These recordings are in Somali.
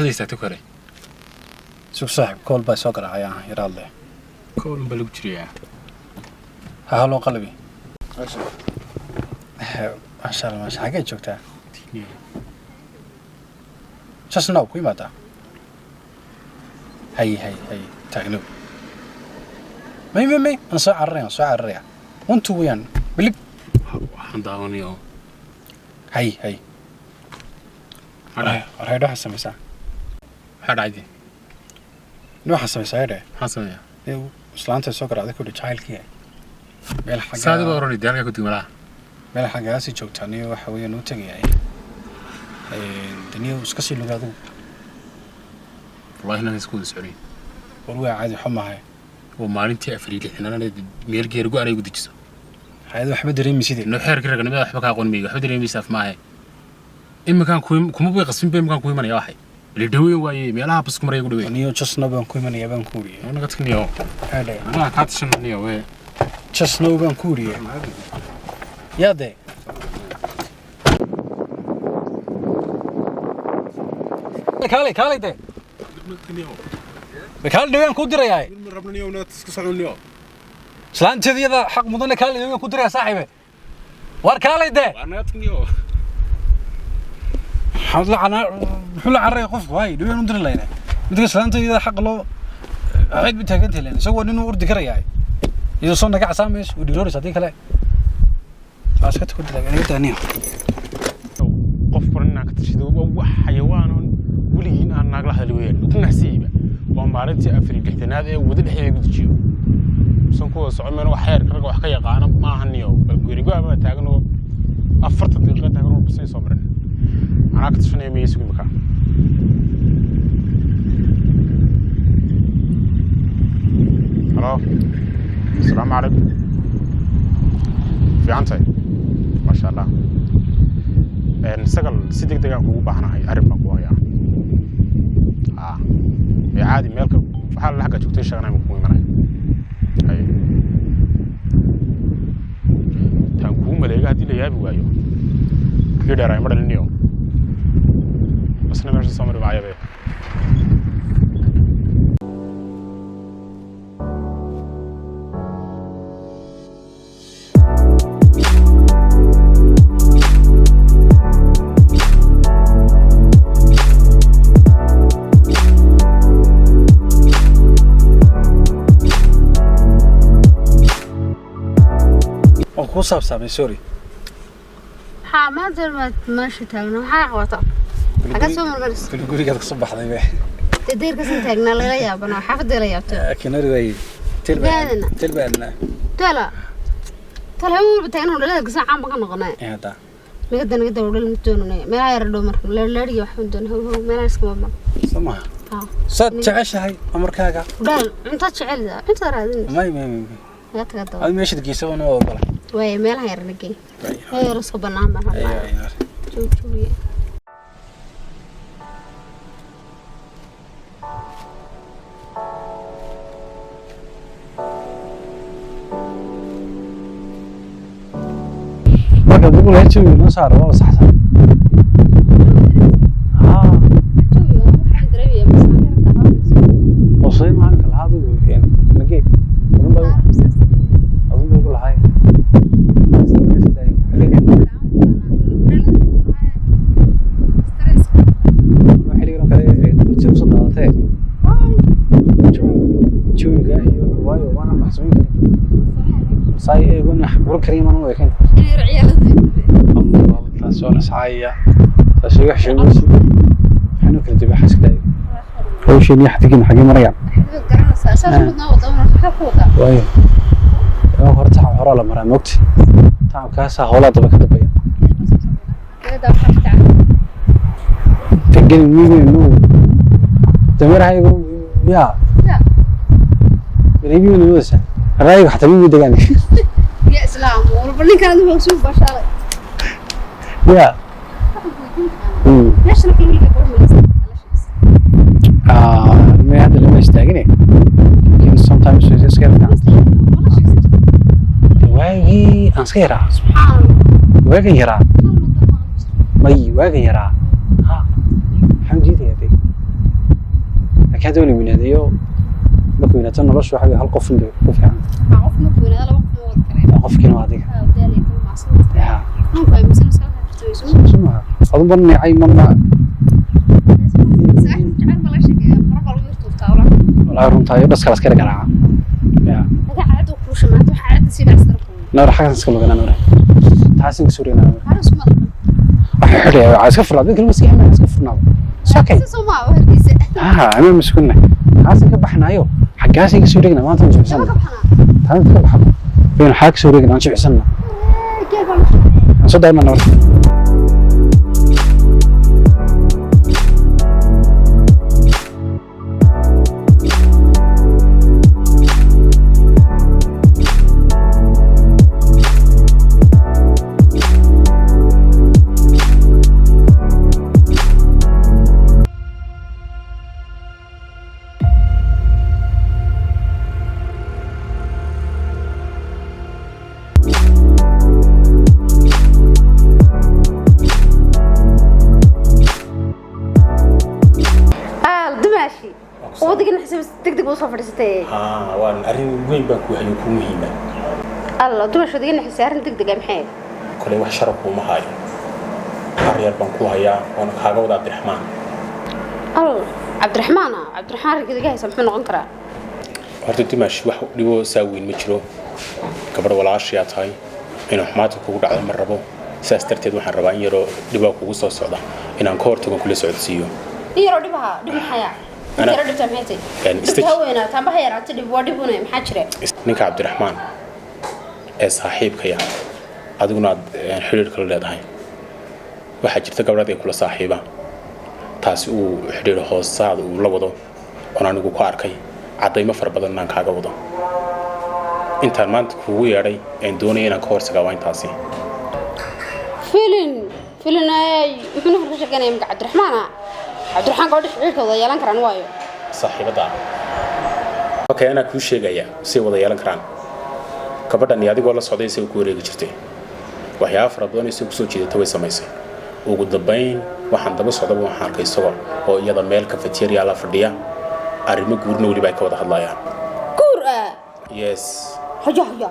Maxaad istaagtay ku helay? Sug saaxib, kool baa soo garaacaya, yaraad leh. Koolun baa lagu jirayaa. Ha haloo qalabi. Maasha Allah, maasha, xaggee joogtaa? Just now ku imaadaa. Hay hay hay, taagnow. May may may, aan soo cararaya, aan soo cararaya. 1 2 weeyaan bilig. Waxaan daawanayo. Hay hay. Maxaa dhacay? War haydho, waxaa samaysaa. Maxaa dhacay? Nin waxaa samaysaa haydhe. Maxaan sameeyaa? Islaanta soo garaacday kudhi jacaylkii meel Saadi baa xaggaa oranay dee halkaa ku degmalaa. Meel xaggaasi joogtaa niyo, waxa weeyaan uu tegayay daniyo iska sii luga adigu. Wallahi inaan isku wada soconayn. War waa caadi xumahay. Oo maalintii 64aad meel geeri go-an ay gu dejiso. Hayada waxba dareemaysidee. No xeerka raganimada waxba kaa aqoon mayga, waxba dareemaysa af maahe. Iminkaan ku kuma bay qasbin ba, iminkaan ku imanaya waxay. La dhaweyn waaye meelaha basku maraya ku dhaweyn. Niyo just now baan ku imanayaa baan ku uriyey. Naga tagniyo. Haydhe. Anaa kaa tashananiyo wee. Just now baan ku uriyey yaa dee. Kaalay kaalay dee, kaalay, dhawaan kuu dirayaa. Islaanteeda iyada xaq mudane, kaalay, dhawaan kuu dirayaa saaxiibe. War kaalay dee. Muxuu la cararaya qofku? Hay dhawaan u diri layne midka islaanteeda iyada xaq loo cid bu taagantahay layne, isagoo nin u ordi karayaa iyadoo soo naga casaamayso u dhirooraysa haddii kale waa iska tuku dilaa naga daaniyo. Qof baran inaan ka tashido waa wax xayawaan oon weligiin aan naagla hadli weeyaan ku naxsiyeyba. Waa maalintii 64aad ee wada dhexdeeda ku dejiyo san ku wada socon mayno. Wax xeerka ragga wax ka yaqaana maaha niyo. Bal geerigo ama taagan oo 40 daqiiqo taagan oo basay soo marin anaa ka tashanaya miyay sugi markaa. Halo, asalaamu calaykum. Fiican tahay, maasha Allah. Sagal, si deg deg aan kugu baahanahay, arrin baan ku hayaa. Ee caadi meelka waxaa la xagga joogtay sheeganay kugu imanaya. Haye, taan kugu maleega haddii la yaabi waayo kii dheeraay ma dhaliniyo basna meesha soo mari maayabe. Waan kuu saabsaamay, sorry. Maxaa maanta maad meesha taagna? Maxaa qabataa? Xagga soo marmaris. Kuli gurigaad kasoo baxday be. Dee deyrkasan taagnaa lagala yaabana xaafadda la yaabto. Kinari way Gaadana. Tilbaadna. Tala tala haween walba taagna dhalada kasan caan baan ka noqonay. Hadda. Nagada nagada dhal ma doonanay meelaha yar dhow marka leerleeriga waxaan doonay how how meelaha iskama mar. Soo maha? Haa. Saad jeceshahay amarkaaga. Dhal cunto jecel cunto raadin. May may may. Naga taga daba. Ad meeshaad geysa waan u ogola. Waay meelaha yar nagey meel yar iska banaan baan rabnaa joog joogiye. Marka adigu laha jawiga noo saaro waaba saxsan haa. Joogiga waxaan dareemayaa masaafo dhaqaaqayso. Oo soo maalinka lahaa adigu nagee adun baa adun bay ku lahay. Xilligan oo kale dhirta usoo daadatee jawiga iyo waayo waana maxsuumin kara saay eegon wax burin karayn maan u ekayn. Taas oo nascaaya taas wax sheegaysi waxaanu kala dibay xaska daayo hawsheen iyo xadigin xagee marayaan. Waayo ee hore tacab horaa la maraa moogta tacabkaasaa howlaa daba ka dambeeya tagani miigayno dameerahaygu yaa reebiyuna wadaysaa raayiga xataa miigu degaan. Yaa. Ma hadda lama istaagine, laakiin sometimes way iska yar fiican. Waagii aan iska yaraa, waagan yaraa, may waagan yaraa ha maxaan diidayaa dee. Laakiin hadda wala weynaadayo, marka weynaato noloshu waxa weeye hal qof unbay ku fiican. Ma qof ma weynaada, laba qof ma wadi kareen. Qofkiina waa adiga. Ha daalay ku maasan. Ya. Nunka ay misan iska xirtay. Soo maha adun ban nicay marna. Saaxiib jacayl ma la sheegaya, marba lagu yartuuftaa walaal. Walaa runtaayo dhaska la iska garaaca ya. Laga caado kuu shamaanta waxa caada sii dhacsan kuu. Noor xagan iska lugana, noor taasin ka suurina noor. Haras ma. Waxa xidhay waxa iska furnaad mid kalma iska xidhay iska furnaado. It's okay. Soo ma warkiisa. Ha ama maskunna taasin ka baxnaayo xaggaasay ka soo wareegna maanta ma Lama jibsana. ka baxnaa. Taasin ka baxno baynu xaag ka soo wareegna aan jibsana. Geel baa la shaqeeyaa. Aan soo daawna noor. Ah, dumaashi. Wadigan xisab degdeg u soo fadhiisatay. Haa, waan arrin weyn baan ku hayo, kuu muhiima. Alla dumaashi, wadigan xisab arrin degdeg ah maxay? Kolay wax sharaf kuuma hayo, har yar baan ku hayaa waana kaaga wada Cabdiraxmaan. Al Cabdiraxmaan ah, Cabdiraxmaan arrinka iga haysa muxuu noqon karaa? Horta Dimaash, wax dhibo saa weyn ma jiro. Gabadh walaashayaa tahay, inuu xumaata kugu dhacdo ma rabo. Sidaas darteed waxaan rabaa in yaroo dhibaa kugu soo socda inaan ka hortago, kula socodsiiyo. In yaroo dhibaha dhib maxaya? In yaroo dhibta maxay tahay? Dhibta ha weynaato amba ha yaraato, dhib waa dhib une, maxaa jira? Ninka Cabdiraxmaan ee saaxiibkaya adiguna aad xidhiidhka la leedahay, waxaa jirta gabadhaad ay kula saaxiibaan, taasi uu xidhiidh hoosaada uu la wado oon anigu ku arkay caddaymo fara badan inaan kaaga wado. Intaan maanta kuugu yeedhay een doonaya inaan ka hortagaa waa intaasi. Filin filin ay muxuu nafar ka sheeganaya magaca Cabdiraxmaan ah? Cabdiraxmaan gabadha xidhiidhka wada yeelan karaan waayo? Saaxiibada ah. Okay, anaa kuu sheegaya say wada yeelan karaan. Gabadhan iyo adigoo la socday isaga ku wareegi jirtay, waxyaaba fara badan isaga kusoo jeedata way samaysay. Ugu dambayn waxaan daba socdaba waxaan arkay isagoo oo iyada meel cafeteria la fadhiya, arrimo guurna weliba ay ka wada hadlayaan. Guur ah? Yes. Hayo hayo,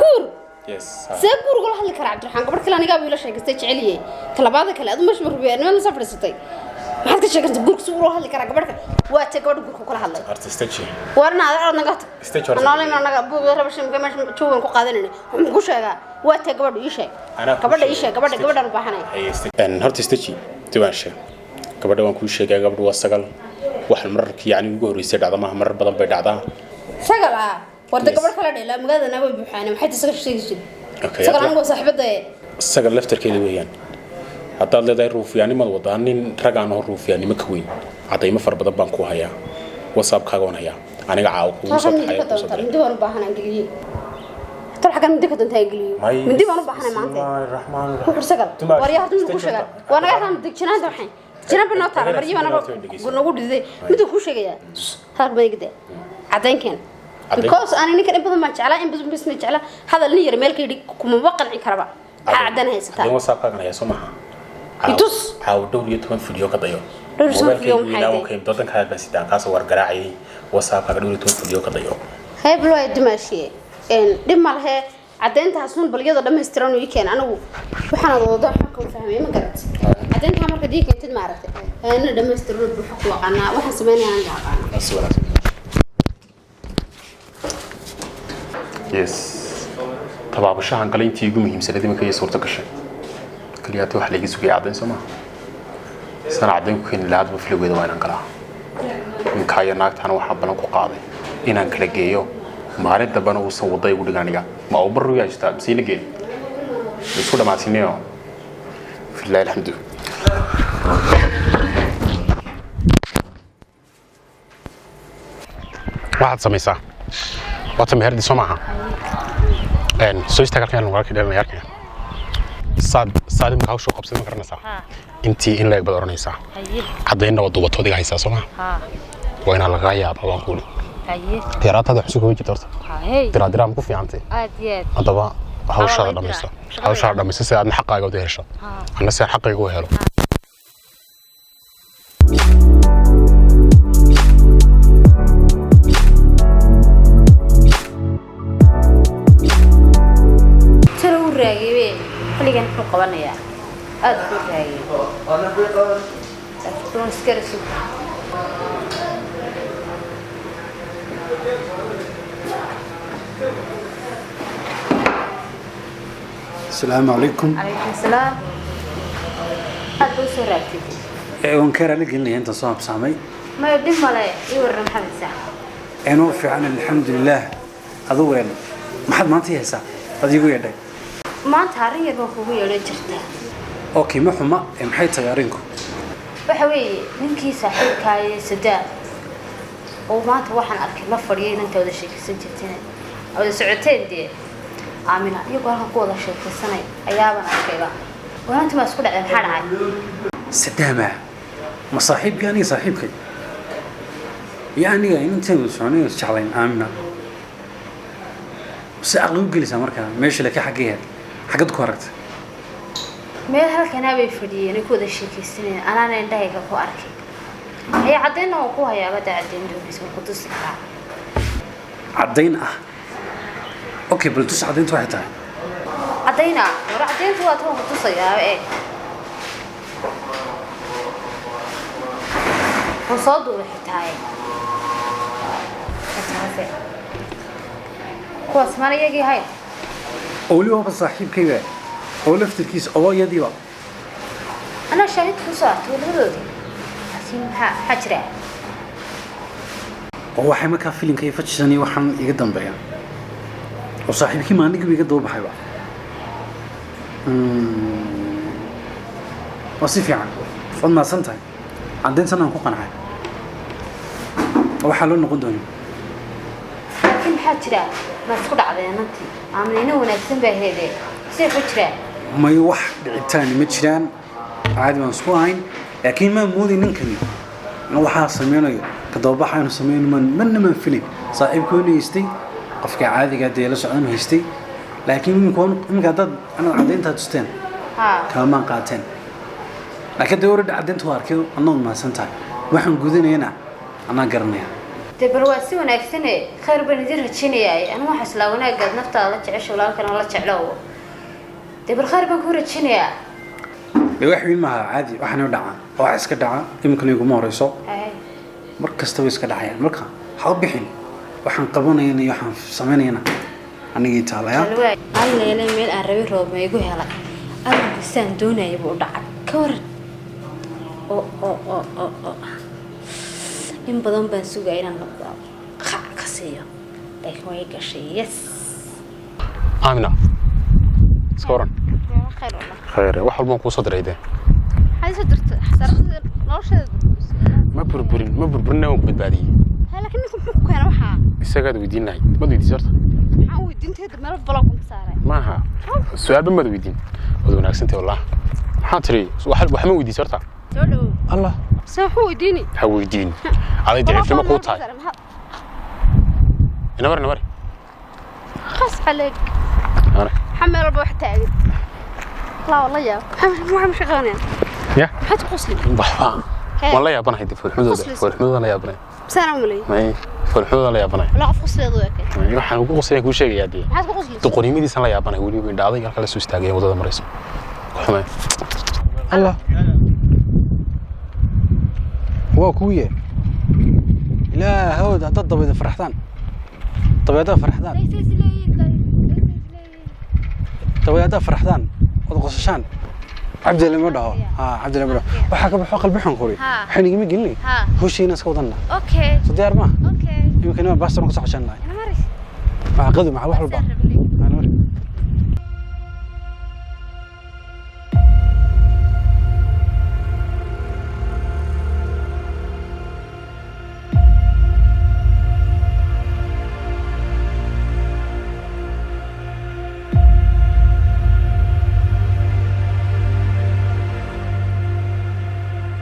guur? Yes. See guur ugula hadli karaa Cabdiraxmaan gabadh kale? Anigaa wiila sheekaystay jeceliyey talabaada kale adu meesha marbiya niman la soo fadhiisatay, maxaad ka sheekaysa? Guurka si ula hadli karaa gabadh kale? Waa tee gabadha guurka kula hadlay? Horta istaji. Warna aad arad naga tag. Stage horta. Noole ma naga buuq rabashin ka meesha joogan ku qaadanayna. Muxuu ku sheegaa? Waa tee gabadha? Ii sheeg. Anaa kuu gabadha ii sheegay. sheeg gabadha. Stage. Gabadhaan u baahanay. Horta istaji diwaanshe, gabadha waan kuu sheegaa. Gabadhu waa Sagal. Waxaan mararkii yacni ugu horreysay dhacda maaha, marar badan bay dhacdaa. Sagal ah warda? Yes. Gabadh kala dheela magaalada way buuxaan, maxay tahay sagal sheegi jir? Okay, Sagal anigu waa saaxiibada. Sagal laftarkeeda weeyaan. Haddaad leedahay ruufiyaanimaad wadaa, nin ragaan oo ruufiyaanimo ka weyn, caddaymo fara badan baan ku hayaa, WhatsAppkaaga waan hayaa aniga caawa kugu soo Halkan mindi taxaya ka kuu soo doonta diray. Mindi baan u baahanaa geliye tol, xaggan mindi ka doontaa geliyo. Mindi baan u baahanay maanta. Bismillaahi Ku xir sagal. Waryaa horta mid ku sheegaa waa naga taan degjinaanta, waxay dejinaan ba noo taala maryo baa nagu dhiday. Miduu kuu sheegayaa hadal baa igada cadaynkeen. Because ani ninkan in badan baan jeclaa, in badan bisna jeclaa. Hadal nin yar meel ka yidhi kumaba qanci karaba. Maxaa caddan haysataa? Caddayn WhatsAppkaagan hayaa soo maaha? Itus. Caawa dhowr iyo toban video ka dayo. Dhowr iyo toban video maxay tahay? Mobaylkaygu wadankaa baan sitaan, kaasoo wargaraacayay WhatsAppkaaga dhowr iyo toban video ka dayo. Hebel waa dumaashiye, dhib ma lehe caddayntaas un bal iyadoo dhammaystiran ii keen. Anigu waxaan wada waxaan kama fahmay ma garat. Caddayntaa markaad ii keentid maaragtay ana dhammaystiran buuxa ku aqaanaa waxaan sameynaya aniga aqaanaa. Si wanaagsan. Yes, tabaabashahan kale intii igu muhiimsanayd iminka iyo suurto gashay. Kaliyaata wax layga sugaya caddayn soo maaha. Sana caddayn ku keeni lahaa hadba filowgeeda waa inaan galaa. Ninkaayo naagtaana waxaa balan ku qaaday inaan kala geeyo, maalin dambena uusan wadda igu dhigan. Aniga ma ubar ruyaa jirtaa masiina geen isku dhammaatinayo. Filaahi alxamdu. Waxaad samaysaa waata meherdi soo maaha? Soo istaag halkan walaalkii dhelanaya arkaya. Saad saad imika hawshu qabsad ma garanaysaa? Intii in la eg baad oranaysaa. Caddaynna waa duubato adiga haysaa soo maha? Waa inaa lagaa yaaba waan kuuli. Yaraantaada xusu kaga jirta horta diraadiraa ma ku fiicantay? Haddaba hawshaada dhamayso, hawshaada dhamayso si aadna xaqaaga u hesho, anna si aan xaqayga u helo. qabanayaa. Aad buu raagay. Laakiin waan iska rasug. Asalaamu calaykum. Calaykum salaam. Aad buu soo raagtay. Waan ka raali gelinaya intaan soo habsaamay. Maya, dhib male. Ii warran, Maxamed sax? Inoo fiican, alxamdulilaah. Adigu een maxaad maanta ii haysaa ad iigu yeedhay? Maanta arrin yar baan kugu yeedhan jirtaa. Okay, ma xuma. Ee maxay tahay arrinku? Waxa weeye ninkii saaxiibkaaye Sadaam oo maanta waxaan arkay la fadhiyay inanta wada sheekaysan jirteen, wada socoteen dee, Aamina, iyagoo halkan ku wada sheekaysanay ayaabaan arkayba. Waanti maa isku dhacday? Maxaa dhacay? Sadaama ma saaxiibkii aniga saaxiibkay iyo aniga inanteenu soconay is jeclayn Aamina si caqli u gelisaa markaa meesha laka xaggeeyaad xaggad ku aragtay? Meel halkanaa bay fadhiyeen ay ku wada sheekaysanayeen, anaana indhahayga ku arkay. Haya, caddaynna waan ku hayaaba daa caddayn doonaysa, waan ku tusi karaa. Caddayn ah? Okay, bal tus caddayntu waxay tahay. Caddayna war, caddayntu waa tan, ku tusayaa eeg. Waan soo duubay xitaa ee xitaa kuwaas maan iyagii hayn. Oo weliba waaba saaxiibkayba oo laftirkiisa oo iyadiiba. Anaa shaahid ku soo artay labadoodii, laakiin maxaa jira? Oo waxay markaa filinka iyo fajisan iyo waxaan iga dambeeya oo saaxiibkii maalinkiiba iga daba baxayba. Waa si fiican, waad mahadsan tahay. Caddayntan aan ku qancay oo waxaa loo noqon doonin. Laakiin maxaa jira? Ma isku dhacday anantii? Aaminayna wanaagsan baa heedee, see ku jiraa? May, wax dhicitaan ma jiraan, caadi baan isku ahayn, laakiin maan moodin ninkani inuu waxaa sameynayo ka dababaxa inuu sameynayo. Man manna maan filin saaxiibkoonu haystay, qofka caadiga dee la socdan haystay, laakiin iminka haddaad anaad caddayntaa tusteen haa kalamaan qaateen, laakiin dee already caddaynta waa arkay. Annaad mahadsan tahay, waxaan gudanayana anaa garanaya. Dee bal waa si wanaagsane, khayr baan idin rajaynayaa. Anigu waxaa islaa wanaagaad naftaada la jecesha, walaalkana la jeclo. Dee bal khayr baan kuu rajaynayaa. Dee wax weyn maaha, caadi waxaana dhacaa oo wax iska dhaca, iminkana iguma horeyso. Haye. Mar kasta way iska dhacayaan, marka ha u bixin. Waxaan qabanayana iyo waxaan samaynayana anigii taalaya. Alleele, meel aan rabay roob ma igu helay. Arrinka saan doonaya buu u dhacay, ka waran? Oo oo oo oo oo in badan baan sugaya inaan noqdo qac ka siiyo, laakiin way gashay, yes. Aamina, iska waran? Khayr wallah. Khayr, wax walbaan kuu soo diray dee. Maxaad isoo dirtay? Xasarada nolosheeda burburisay. Ma burburin, ma burburin, waan ku badbaadiyey. Ha, laakiin ninku muxuu ku keenay waxaa? Isagaad weydiin lahayd. Maad weydiisay horta? Maxaan weydiinteeda? Meel block ka saaray. Maaha su-aalba maad weydiin, waad wanaagsantahay wallah. Maxaa tiri? Wax ma weydiisay horta? Soo dhawow. Allah. See wuxuu weydiini? Ha weydiin, aday daciifnimo kuu tahay. Inamar, inamar. Khas عليك. Inamar. Maxaa meel walba wax taagan? Laa wallah, yaa maxaa ma shaqaynayaan? Ya. Maxaad ku qosli? Waxba. Hee. Waan la yaabanahay dee foolxumadooda. Qoslaysa. Foolxumadooda la yaabanahay. Saan u maleeyay. May, foolxumadooda la yaabanahay. Walaa qof qosleedu ekay. May, waxaan ugu qoslaya kuu sheegayaa dee. Maxaad ku qoslaysaa? Doqonnimadiisan la yaabanahay, weliba indha adayg halka la soo istaagaya waddada marayso ku xumee. Allah, waa kuwiye. Ilaahowd, haddaad dabayda faraxdaan, dabeedaa faraxdaan, dabeed haddaad faraxdaan ood qosashaan, Cabdi lama dhaho. Ha, Cabdi lama dhaho, waxaa ka baxo qalbi xun kuri. Ha. Waxaan igama gelinay. Ha. Hawshiina iska wadanna. Okay. Soo diyaar maaha? Okay. Iminka nima baastan ka soo ceshan lahay. Ina mari. Maca qadu, maca wax walba. Saan rabnay.